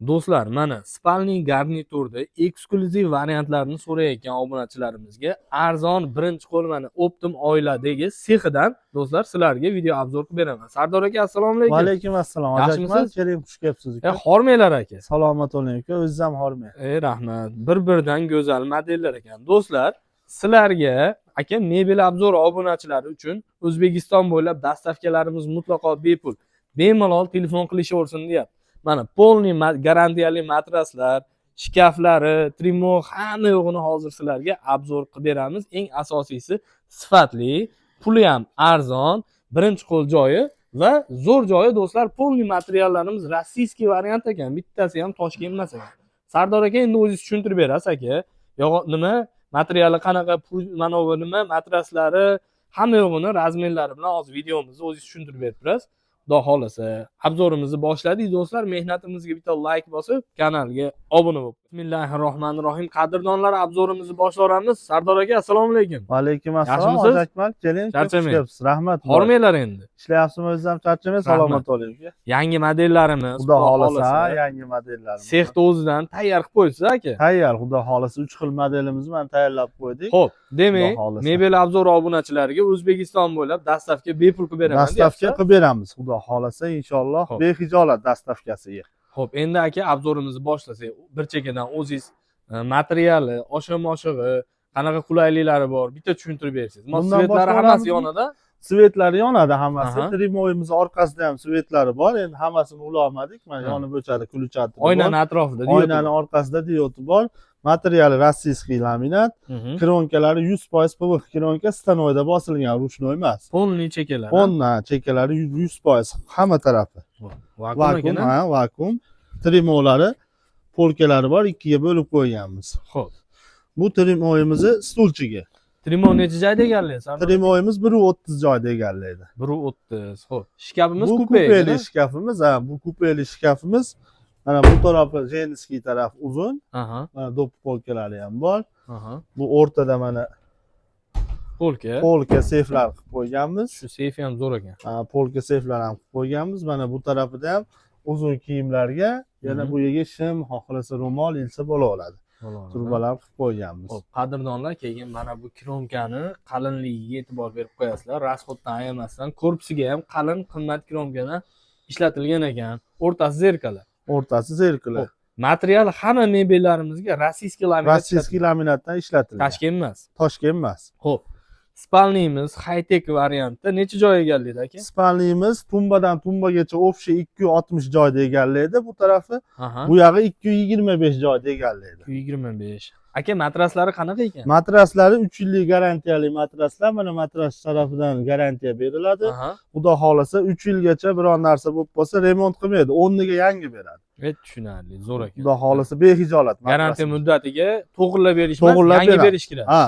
Do'stlar, mana спальный garniturda eksklyuziv variantlarni so'rayotgan obunachilarimizga arzon birinchi qo'l mana Optim oiladagi sexidan, do'stlar, sizlarga video обзор qilib beraman. Sardor aka, assalomu alaykum. Va alaykum assalom. Yaxshimisiz? Akmal, keling, xush kelibsiz, uka. Hormanglar, aka. Salomat bo'ling, uka, o'zingiz ham hormang. Rahmat. Bir-biridan go'zal modellar ekan. Do'stlar, sizlarga, aka, mebel обзор obunachilari uchun O'zbekiston bo'ylab доставка larimiz mutlaqo bepul. Bemalol telefon qilishaversin deyapti. Mana полный garantiyali matraslar, shkaflari, trimo, hamma yo'g'ini hozir sizlarga обзор qilib beramiz. Eng asosiysi sifatli, puli ham arzon, birinchi qo'l joyi va zo'r joyi, do'stlar, полный materiallarimiz российский variant ekan, bittasi ham Toshkent emas ekan. Sardor aka, endi o'zingiz tushuntirib berasiz, aka. Yo'q, nima materiali qanaqa, mana bu nima matraslari, hamma yo'g'ini размер lari bilan hozir videomizni o'zingiz tushuntirib berib turasiz. Xudo xohlasa, обзор imizni boshladik, do'stlar. Mehnatimizga bitta layk bosib, kanalga obuna bo'lib. Bismillahir rohmanir rohim. Qadrdonlar, обзор imizni boshlayveramiz. Sardor aka, assalomu alaykum. Va alaykum assalom. Yaxshimisiz? Hoji Akmal, keling, uka, xush Charchamang. kelibsiz. Rahmat. Hormanglar endi. Ishlayapsizmi, o'zingiz ham charchamang, salomat bo'ling, uka. Yangi modellarimiz, Xudo xohlasa, yangi modellarimiz. Sexni o'zidan tayyor qilib qo'yibsiz, aka. Tayyor, xudo xohlasa, 3 xil modelimizni mana tayyorlab qo'ydik. Xo'p, demak, Xudo xohlasa. mebel обзор obunachilariga O'zbekiston bo'ylab доставка bepul qilib beraman Доставка deyapsiz. qilib beramiz, xudo xohlasa, inshaalloh, bexijolat доставка siga. Xo'p, endi, aka, обзор imizni boshlasak, bir chekkadan o'zingiz materiali, oshiq-moshig'i, qanaqa qulayliklari bor, bitta tushuntirib bersangiz. Bundan Свет lari hammasi boshlayveramizmi? yonida. Свет lari yonadi hammasi. Trimoyimiz orqasida ham свет lari bor. Endi hammasini ulolmadik. Mana yonib o'chadi, включатель. Oynani atrofida diod. Oynani orqasida diodi bor. Materiali российский laminat. Kronkalari 100% ПВХ kronka, станок da bosilgan, ручной emas. Полный chekalar. Полный chekalari 100% hamma tarafi. Vakuum Vakuum, ekan, a? Ha, vakuum. Trimolari, polkalari bor, ikkiga bo'lib qo'yganmiz. Bu trimoyimizni stulchigi. Trimo necha joyda egallaydi, Sardor? Trimoyimiz 1,30 joyda egallaydi. 1,30. Xo'p. Shkafimiz Bu kupe. kupeli Ekan, shkafimiz, ha, bu kupeli shkafimiz. Mana bu tarafi женский taraf uzun. Mana do'ppi polkalari ham bor. Bu o'rtada mana Polka. polka, seyflar qilib qo'yganmiz. Shu seyfi ham zo'r ekan. Ha, polka, seyflar ham qilib qo'yganmiz. Mana bu tarafida ham uzun kiyimlarga yana bu yerga shim, xohlasa ro'mol ilsa bo'la oladi. Turbalar qilib qo'yganmiz. Xo'p, qadrdonlar, keyin mana bu kronkani qalinligiga e'tibor berib qo'yasizlar. Расход dan ayamasdan korpusiga ham qalin, qimmat kronkadan ishlatilgan ekan. O'rtasi зеркало. O'rtasi зеркало. Xo'p, material hamma mebellarimizga российский laminat. Российский laminatdan ishlatilgan. Toshkent emas. Toshkent emas. Xo'p. Спальный miz high-tech variantda necha joy egallaydi, aka? Спальный miz tumbadan tumbagacha общий 260 joyda egallaydi bu tarafi. Bu yog'i 225 joyda egallaydi. 225. Aka, matraslari qanaqa ekan? Matraslari 3 yillik garantiyali matraslar. Mana matras tarafidan garantiya beriladi. Xudo xohlasa, 3 yilgacha biron narsa bo'lib qolsa, remont qilmaydi, o'rniga yangi beradi. Evet, tushunarli, zo'r ekan. Xudo xohlasa, bexijolat Garantiya matrasimiz. muddatiga to'g'irlab berish emas, To'g'irlab yangi beramiz. berish kerak. Ha,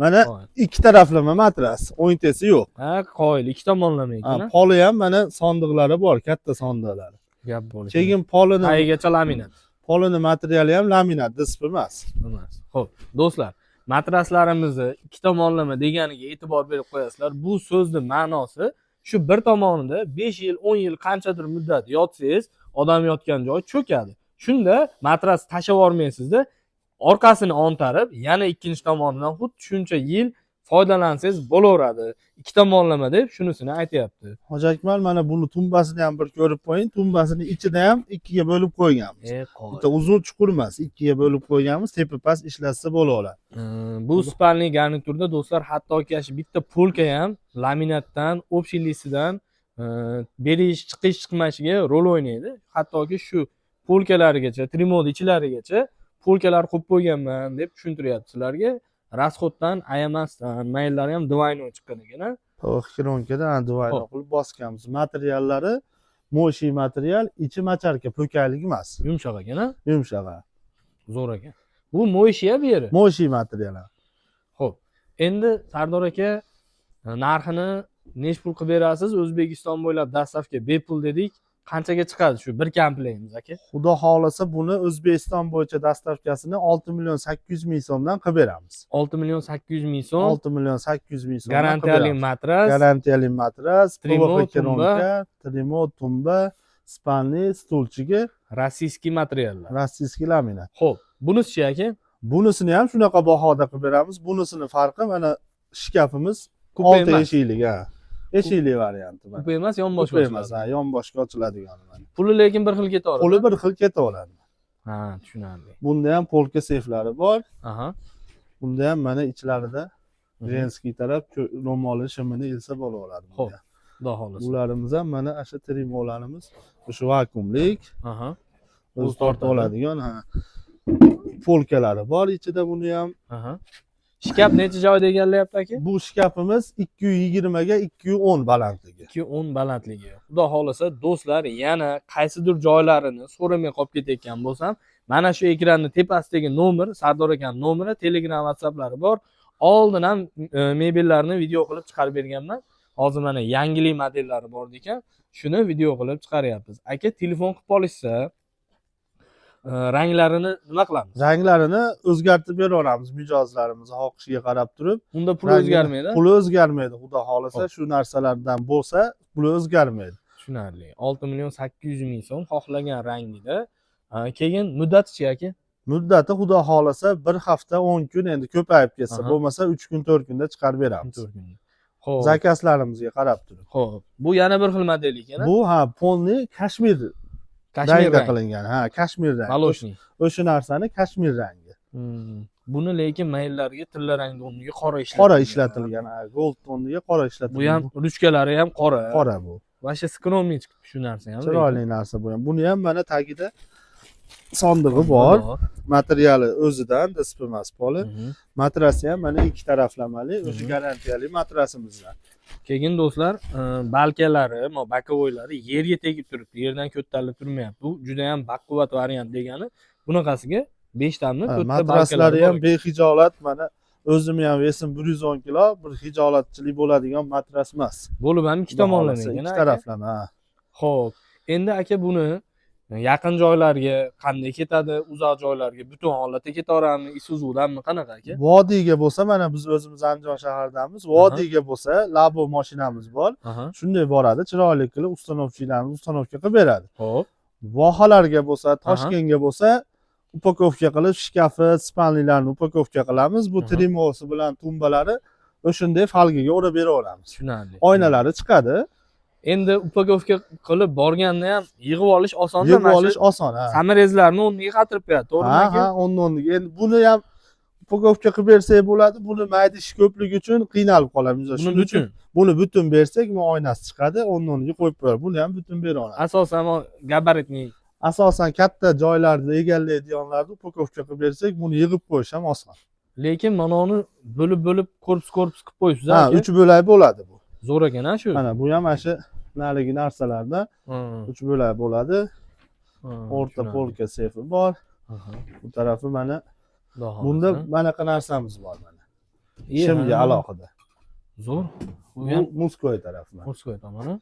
mana ikki taraflama matras, o'ngtasi yo'q. Ha, qoyil, ikki tomonlama ekan. Ha, poli ham mana sondiqlari bor, katta sondiqlari. Gap bo'lishi. Keyin polini Tagigacha laminat. Polini materiali ham laminat, ДСП emas. Emas. Xo'p, do'stlar, matraslarimizni ikki tomonlama deganiga e'tibor berib qo'yasizlar. Bu so'zni ma'nosi shu: bir tomonida 5 yil, 10 yil, qanchadir muddat yotsangiz, odam yotgan joy cho'kadi. Shunda matras tashlab yubormaysizda, orqasini ontarib, yana ikkinchi tomonidan xuddi shuncha yil foydalansangiz bo'laveradi. Ikki tomonlama deb shunisini aytyapti. Hoji Akmal, mana buni tumbasini ham bir ko'rib qo'ying. Tumbasini ichida ham ikkiga bo'lib qo'yganmiz. Bitta uzun chuqur emas, ikkiga bo'lib qo'yganmiz, tepa past ishlatsa bo'laveradi. Bu спальный garniturda, do'stlar, hattoki shu bitta polka ham laminatdan, общий lisidan berish, chiqish, chiqmashiga rol o'ynaydi. Hattoki shu polkalarigacha, trimod ichlarigacha polkalar qo'yib qo'yganman deb tushuntiryapti sizlarga. Расход dan ayamasdan, mayllari ham двойной chiqqan ekan, a? Tovuq kronkada двойной qilib bosganmiz. Materiallari моющий material, ichi мочалка, po'kalik emas. Yumshoq ekan, a? Yumshoq, ha. Zo'r ekan. Bu моющий bu yeri. Моющий material, ha. Xo'p. Endi, Sardor aka, narxini nechi pul qilib berasiz? O'zbekiston bo'ylab доставка bepul dedik. Qanchaga chiqadi shu bir komplektimiz, aka? Xudo xohlasa, buni O'zbekiston bo'yicha доставка sini 6 million 800 ming so'mdan qilib beramiz. 6 million 800 ming so'm. 6 million 800 ming so'mdan qilib Garantiyali beramiz. matras, Garantiyali matras, trimo, PVC tumba. kronka, trimo, tumba. Спальный stulchigi. Российский materiallar. Российский laminat. Xo'p, bunisichi, aka? Bunisini ham shunaqa bahoda qilib beramiz. Bunisini farqi, mana shkafimiz Kupe olti emas. eshiklik, ha, eshikli varianti mana. Kupe emas, yonbosh. Kupe emas, ha, yonboshga ochiladigan mana. Puli lekin bir xil ketaveradi. Puli bir xil ketaveradi. Ha, tushunarli. Bunda ham polka seyflari bor. Bunda ham mana ichlarida женский taraf ro'moli shimini ilsa bo'laveradi Xo'p. bunda. Xudo xohlasa. Bularimiz ham mana shu trimolarimiz, o'sha vakuumlik, O'zi o'zi tortib tortadi. oladigan, ha, polkalari bor ichida buni ham. Shkaf necha joyda egallayapti, aka? Bu shkafimiz 220 ga 210 balandligi. 210 balandligi. Xudo xohlasa, do'stlar, yana qaysidir joylarini so'ramay qolib ketayotgan bo'lsam, mana shu ekranni tepasidagi nomer Sardor akani nomeri, Telegram, WhatsApplari bor. Oldin ham mebellarni video qilib chiqarib berganman. Hozir mana yangilik modellari bor ekan, shuni video qilib chiqaryapmiz. Aka, telefon qilib olishsa, ranglarini nima qilamiz? Ranglarini o'zgartirib beraveramiz mijozlarimiz xohishiga qarab turib. Unda pul Rangini- o'zgarmaydi? Puli o'zgarmaydi, xudo xohlasa. Xo'p. Shu narsalardan bo'lsa, puli o'zgarmaydi. Tushunarli. 6 800 000 so'm xohlagan rangida. Keyin muddatichi, aka? Muddati, xudo xohlasa, bir hafta 10 kun, endi ko'payib ketsa, bo'lmasa 3 kun, 4 kunda chiqarib beramiz. 4 kunda. Xo'p. Zakazlarimizga qarab turib. Xo'p. Bu yana bir xil model ekan, a? Bu, ha, полный kashmir Kashmir rangda rang. qilingan, ha, kashmir rang. Молочный. O'sha narsani kashmir rangi. Buni lekin mayllarga tilla rangda o'rniga qora ishlatilgan. Qora ishlatilgan, ha, gold o'rniga qora ishlatilgan. Bu ham ruchkalari ham qora. Qora bu. Вообще скромный chiqibdi shu narsa ham. Chiroyli narsa bu ham. Buni ham mana tagida sondig'i bor. Materiali o'zidan, ДСП emas poli. Matrasi ham mana ikki taraflamali, o'sha garantiyali matrasimizdan. Keyin do'stlar, balkalari, mo боковой lari yerga tegib turibdi, yerdan ko'tarilib turmayapti. Bu juda ham baquvvat variant degani. Bunaqasiga 5 tami, Ha, 4 ta matraslari balkalari ham bor ekan. bexijolat, mana o'zimni ham вес im 110 kilo, bir xijolatchilik bo'ladigan matras emas. Bo'lib ham ikki Xudo tomonlama xohlasa, ekan, ikki aka. taraflama, ha. Xo'p, endi aka, buni yaqin joylarga qanday ketadi, uzoq joylarga butun holatda ketaveradimi, Isuzudanmi, qanaqa, aka? Vodiyga bo'lsa, mana biz o'zimiz Andijon shahridamiz. Vodiyga bo'lsa, Labo mashinamiz bor. Shunday boradi, chiroyli qilib установщик larimiz установка qilib beradi. Vohalarga bo'lsa, Toshkentga bo'lsa, упаковка qilib, shkafi, спальный larni упаковка qilamiz. Bu trimosi bilan tumbalari o'shanday folgaga o'rab beraveramiz. Tushunarli. Oynalari chiqadi. Endi упаковка qilib borganda ham yig'ib olish osonda. Yig'ib olish oson, ha. Саморез larni o'rniga qatirib qo'yadi, to'g'rimi, Ha, aka? ha, o'rniga. Endi buni ham упаковка qilib bersak bo'ladi. Buni mayda ish ko'pligi uchun qiynalib qolamiz. Buni Shuning uchun butun. buni butun bersak, bu oynasi chiqadi, o'rniga qo'yib qo'yadi. Buni ham butun bera olamiz. Asosan габаритный. Asosan katta joylarni egallaydiganlarni упаковка qilib bersak, buni yig'ib qo'yish ham oson. Lekin mana uni bo'lib bo'lib, korpus korpus qilib qo'yibsiz, Ha, aka. uch bo'lak bo'ladi bu. Zo'r ekan, ha, shu. Mana bu ham mana shu narigi narsalarda uch bo'lak bo'ladi. O'rta Tushunarli. polka seyfi bor. Bu tarafi mana Xudo bunda xohlasa. manaqa narsamiz bor mana. Iye, Shimga ha. alohida. Zo'r. Bu Bu ham мужской tarafi mana. мужской tomoni.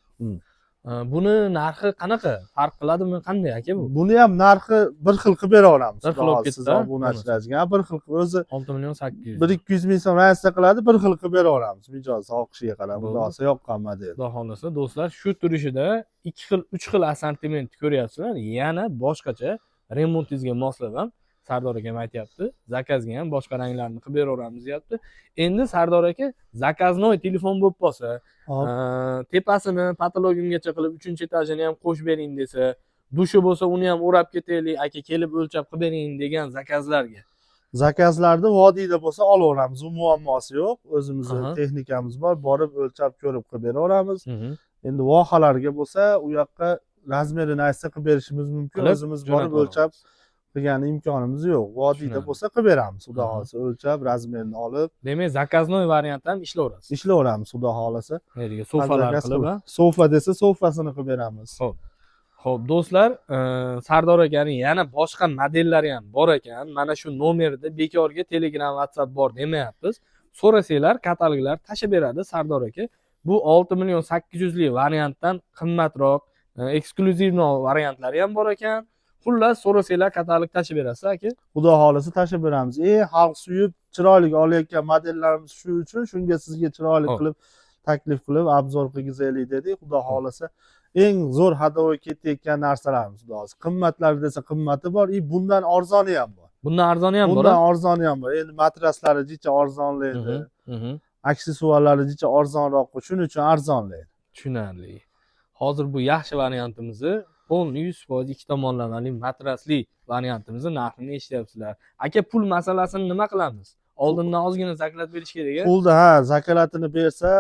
Buni narxi qanaqa? Farq qiladimi? Qanday, aka, bu? Buni ham narxi bir xil qilib bera olamiz. Bir xil bo'lib Siz ketdi, ha? obunachilarga bir xil qilib o'zi 6 800 000. 1-200 ming so'm разница qiladi, bir xil qilib bera olamiz. Mijoz xohishiga qarab, Bo'ldi. xudo xohlasa yoqqan model. Xudo xohlasa, do'stlar, shu turishida ikki xil, uch xil assortiment ko'ryapsizlar. Yana boshqacha remontingizga moslab ham Sardor akam aytyapti. Zakazga ham boshqa ranglarni qilib beraveramiz, deyapti. Endi Sardor aka, заказной telefon bo'lib qolsa, Hop. Tepasini потолок imgacha qilib, uchinchi etajini ham qo'shib bering desa, dushi bo'lsa, uni ham o'rab ketaylik, aka, kelib o'lchab qilib bering degan zakazlarga. Zakazlarni vodiyda bo'lsa olaveramiz, u muammosi yo'q. O'zimizni texnikamiz bor, borib o'lchab ko'rib qilib beraveramiz. Endi vohalarga bo'lsa, u yoqqa размер ini aytsa qilib berishimiz mumkin. Qilib O'zimiz borib jo'natib o'lchab qilgan imkonimiz yo'q. Vodiyda bo'lsa qilib beramiz, xudo xohlasa, o'lchab, размер ini olib Demak, заказной variant ham ishlayverasiz. ishlayveramiz, xudo xohlasa. Neriga sofalar Zakaz qilib, ha? Sofa desa, sofasini qilib beramiz. Xo'p. Xo'p, do'stlar, Sardor akaning yana boshqa modellari ham bor ekan. Mana shu nomerda bekorga Telegram, WhatsApp bor demayapmiz. So'rasanglar, kataloglar tashlab beradi Sardor aka. Bu 6 800 lik variantdan qimmatroq, эксклюзивный variantlari ham bor ekan. Xullas, so'rasanglar katalog tashlab berasiz, aka. Xudo xohlasa tashlab beramiz. Eng xalq suyib, chiroyli olayotgan modellarimiz shu uchun shunga sizga chiroyli qilib taklif qilib, обзор qilgizaylik dedik. Xudo xohlasa. Eng zo'r ходовой ketayotgan narsalarimiz, xudo xohlasa. Qimmatlari desa, qimmati bor и bundan arzoni ham bor. Bundan arzoni ham bor. Bundan arzoni ham bor. Endi matraslari jicha arzonlaydi, aksessuarlari jicha arzonroq, shuning uchun arzonlaydi. Tushunarli. Hozir bu yaxshi variantimizni, полный 100% ikki tomonlamali matrasli variantimizni narxini eshityapsizlar. Aka, pul masalasini nima qilamiz? Oldindan ozgina заклад berish kerak, a? Pulni, ha, заклад ini bersa,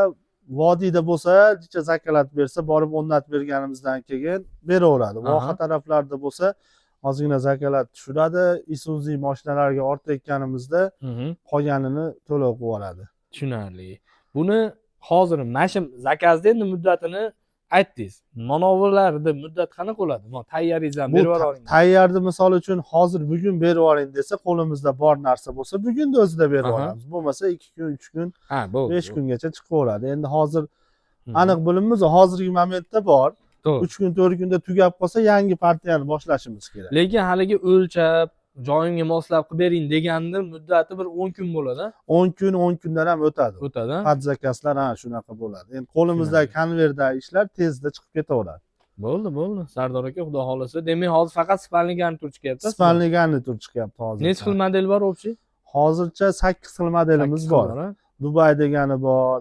vodiyda bo'lsa, jicha заклад bersa, borib o'rnatib berganimizdan keyin beraveradi. Voha taraflarida bo'lsa, ozgina заклад tushiradi. Isuzu mashinalarga ortayotganimizda qolganini to'lov qilib yuboradi. Tushunarli. Buni hozir mana shu заказ da endi muddatini aytdingiz. Manovilarni muddati qanaqa bo'ladi? Mo tayyoringiz ham Bu berib yuboring. Tayyorni, misol uchun, hozir bugun berib yuboring desa, qo'limizda bor narsa bo'lsa, bugunni o'zida berib yuboramiz. Bo'lmasa, 2 kun, 3 kun, Ha, bo'ldi. 5 kungacha chiqaveradi. Endi hozir aniq bilinmaydi, hozirgi momentda bor. 3 kun, 4 kunda tugab qolsa, yangi partiyani boshlashimiz kerak. Lekin haligi o'lchab, joyimga moslab qilib bering deganni muddati bir 10 kun bo'ladi. 10 kun, 10 kundan ham o'tadi. O'tadi. Под заказ lar, ha, shunaqa bo'ladi. Endi qo'limizdagi konveyerdagi ishlar tezda chiqib ketaveradi. Bo'ldi, bo'ldi. Sardor aka, xudo xohlasa. Demak, hozir faqat спальный garnitur chiqyapti. Спальный garnitur chiqyapti hozir. Necha xil model bor общий? Hozircha sakkiz xil modelimiz Sakkiz xil bor. A? Dubay degani bor,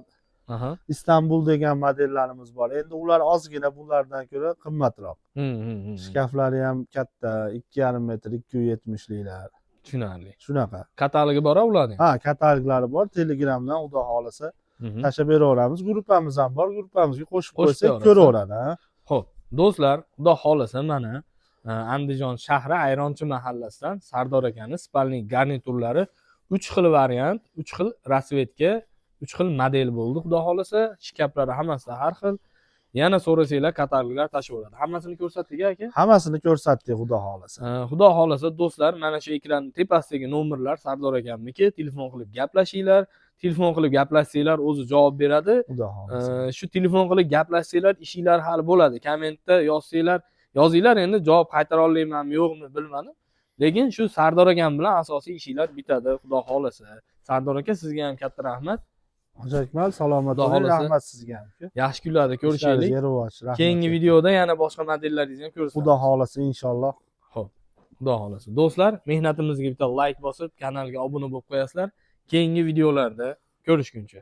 Istanbul degan modellarimiz bor. Endi ular ozgina bulardan ko'ra qimmatroq. Hmm, hmm, hmm. Shkaflari ham katta, 2,5 metr, 2,70liklar. Tushunarli. Shunaqa. Katalogi bor ularning? Ha, kataloglari bor. Telegramdan, xudo xohlasa, tashlab beraveramiz. Gruppamiz ham bor, gruppamizga qo'shib Qo'shib qo'ysak, beraverasiz. ko'raveradi, ha. Xo'p, do'stlar, xudo xohlasa, mana Andijon shahri Ayronchi mahallasidan Sardor akani спальный garniturlari 3 xil variant, 3 xil расцветка, 3 xil model bo'ldi, xudo xohlasa. Shkaflari hammasida har xil. Yana so'rasanglar, kataloglar tashlaveradi. Hammasini ko'rsatdik, aka? Hammasini ko'rsatdik, xudo xohlasa. Xudo xohlasa, do'stlar, mana shu ekran tepasidagi nomerlar Sardor akamniki. Telefon qilib gaplashinglar. Telefon qilib gaplashsanglar, o'zi javob beradi. Xudo xohlasa. Shu telefon qilib gaplashsanglar, ishinglar hal bo'ladi. Kommentda yozsanglar, yozinglar, endi javob qaytara olamanmi, yo'qmi, bilmadim. Lekin shu Sardor akam bilan asosiy ishinglar bitadi, xudo xohlasa. Sardor aka, sizga ham katta rahmat. Hoji Akmal, salomat Xudo bo'ling, xohlasa. Rahmat sizga ham, aka. Yaxshi kunlarda ko'rishaylik. Ishlaringizga rivoj, rahmat. Keyingi videoda yana boshqa modellaringizni ham ko'rsatamiz. Xudo xohlasa, inshaalloh. Xo'p, xudo xohlasa. Do'stlar, mehnatimizga bitta layk bosib, kanalga obuna bo'lib qo'yasizlar. Keyingi videolarda ko'rishguncha.